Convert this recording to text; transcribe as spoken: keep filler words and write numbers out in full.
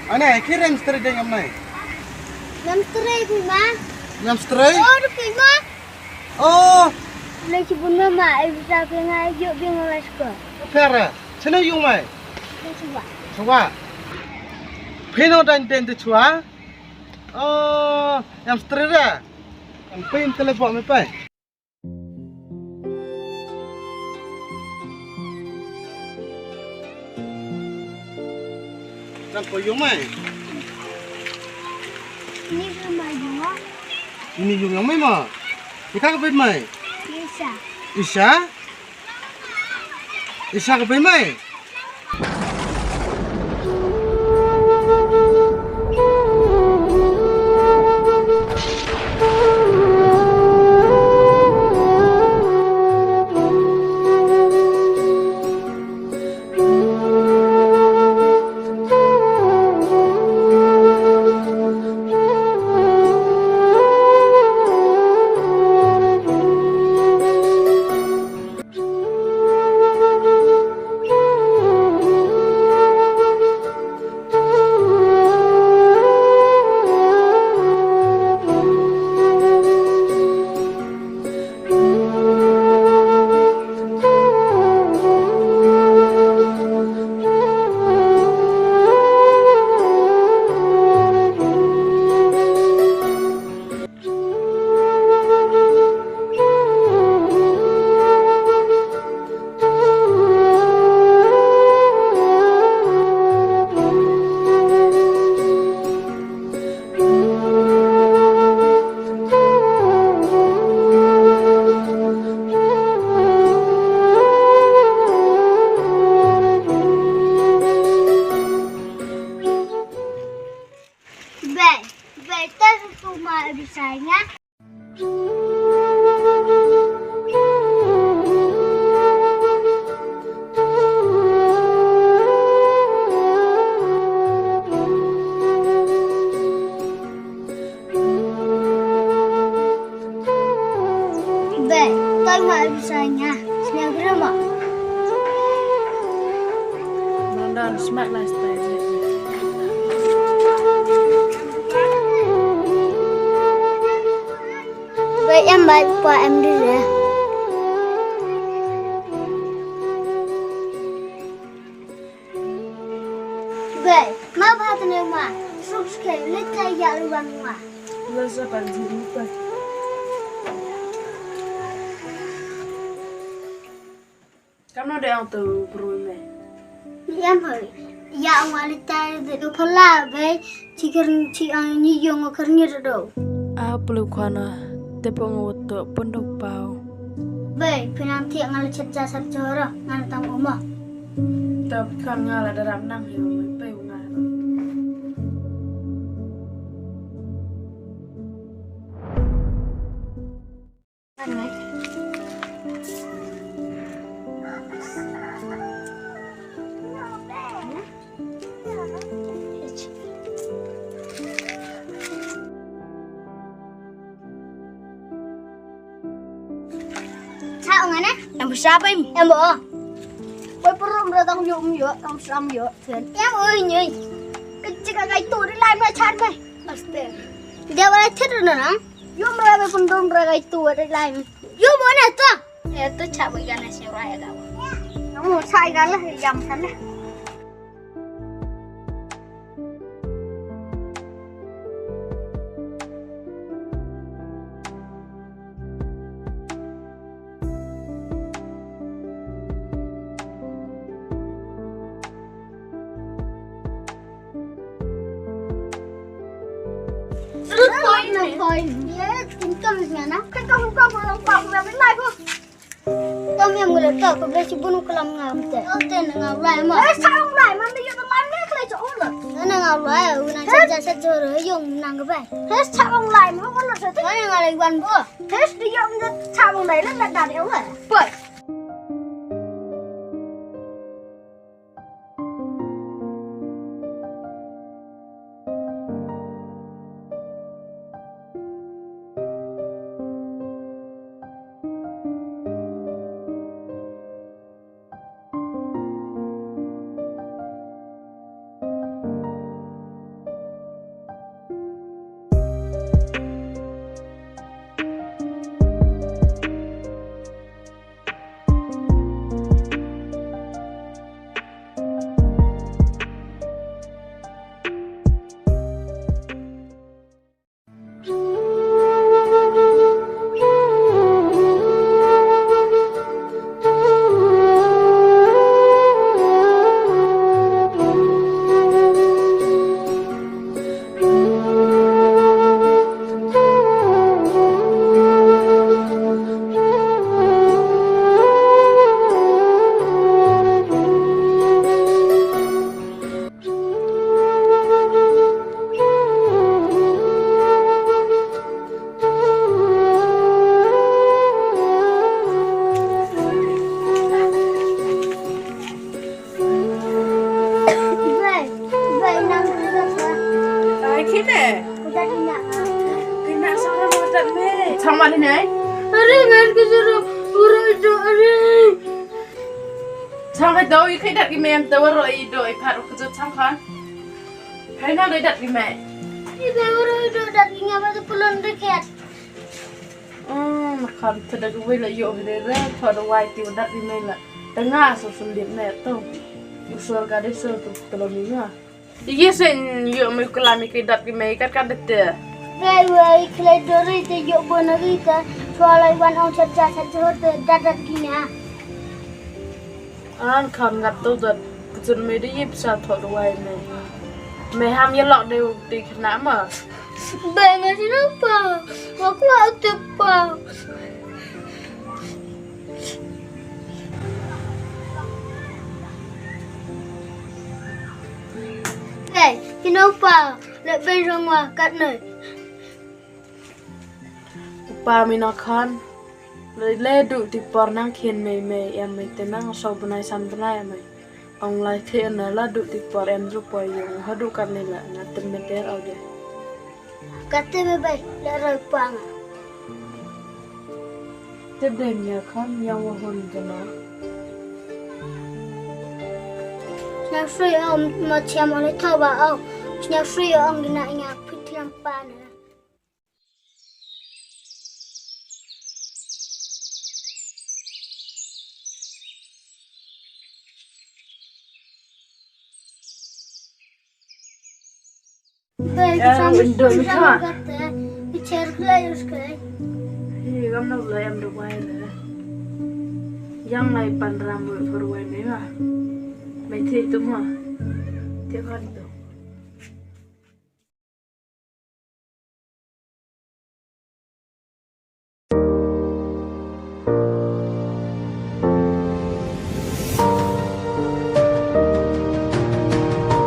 Ane, ki rem strai deng am nai. Ngam strai phi ma. Ngam strai? Oh, phi ma. Oh. Lei ki bun ma ma, ai bisa phi nga juk bi nga las ko. Pera, sino yung mai? Chua. Chua. Phi no dan den de chua? Oh, ngam strai da. Am phi im tele bo me pai. Kan ko yung mai. Ini rumah yung. Ini yung yang mai ma. Ika ka bit mai. Isa. Isa? Isa ka bit mai. Bai, bai, ta tu ma bisa nya. Bai, tai ma bisa nya. Snya grama. London smart lifestyle. Bai em bai pa em di ya. Bai, ma ba tne ma. Suk ske le tai ya lu ban ma. Lo sa pan ji ni pa. Kam no de ang tu bru me. Yam hoi. Ya ang wali tai de do pala be. Chi ker chi ang ni yong ker ni do. A pelu khana. Te pong wo to pondok pau. Be, pinang ti ngal chet ja sat jora ngan tam uma. Tap kan ngal ada ram nang yo me pe ngal. Sa ong ane? Em sa bai. Em bo. Bai perum ra tang yo yo, tang sam yo. Em oi nyoi. Kecik kai tu di lai mai chat mai. Aste. Dia wala chat na na. Yo mra be pun dom ra gai tu ada lain. Yo mo na to. Ya to cha bo ya na se ra ya ga. Mo cha ga la ya mo cha la. Tom yang udah tak, kau beli si bunuh kelam ngam teh. Oh, teh nengah ulai mah. Eh, sa ulai mah, dia tu mana kelai cak ular. Nengah ulai, una sa sa jor yung nang ke bai. Eh, sa ulai mah, mana sa tu? Mana ngalai wan bo. Eh, dia yang sa ulai lah nak dari awal. Boy. Nai. Are men ke jero ura do are. Chang hai dau i khai dat ki mem te waro i do i phat u kujut chang khan. Hai na doi dat ki mei. I be ura do dat ki nga ba te pulon de khet. Hmm, khan te da ki wei la yo hi de re, tho da wai ti dat ki mei la. Te nga so so lim ne to. U sor ka de so tu telo mi nga. Ye sen yo me kula mi ke dat ki mei kat kat de te. Wei wei khlai dori te yo bona ri te. Chwa lai wan ong chat chat chat chat te dat dat ki na. An khan ngat to dat. Kutun me de yip sa tho da wai me. Me ham ye lok de u ti khna ma. Be me ti no pa. Wa kwa u te pa. Hey, you know pa, le ben rong wa kat noi. Upa mi na khan. Le le du ti por nang khin mei mei em mei te nang so bnai san bnai em mei. Ong lai the na la du ti por em ru po yung ha du kat ni la na tem me ter au de. Kate me bai le roi pang. Te deng ya khan yang wa hon ke na. Snya sui om ma chiam ole tho ba au. Snya sui om gina nya pitlang pa na. Bai, eh, sama indo sama mi kha. Kate, bichar khlai us khlai. Hi, gam na ulai am da wai re. Yang lai pan ram ul for wai me ma. Mai thi tu ma. Thi kan tu.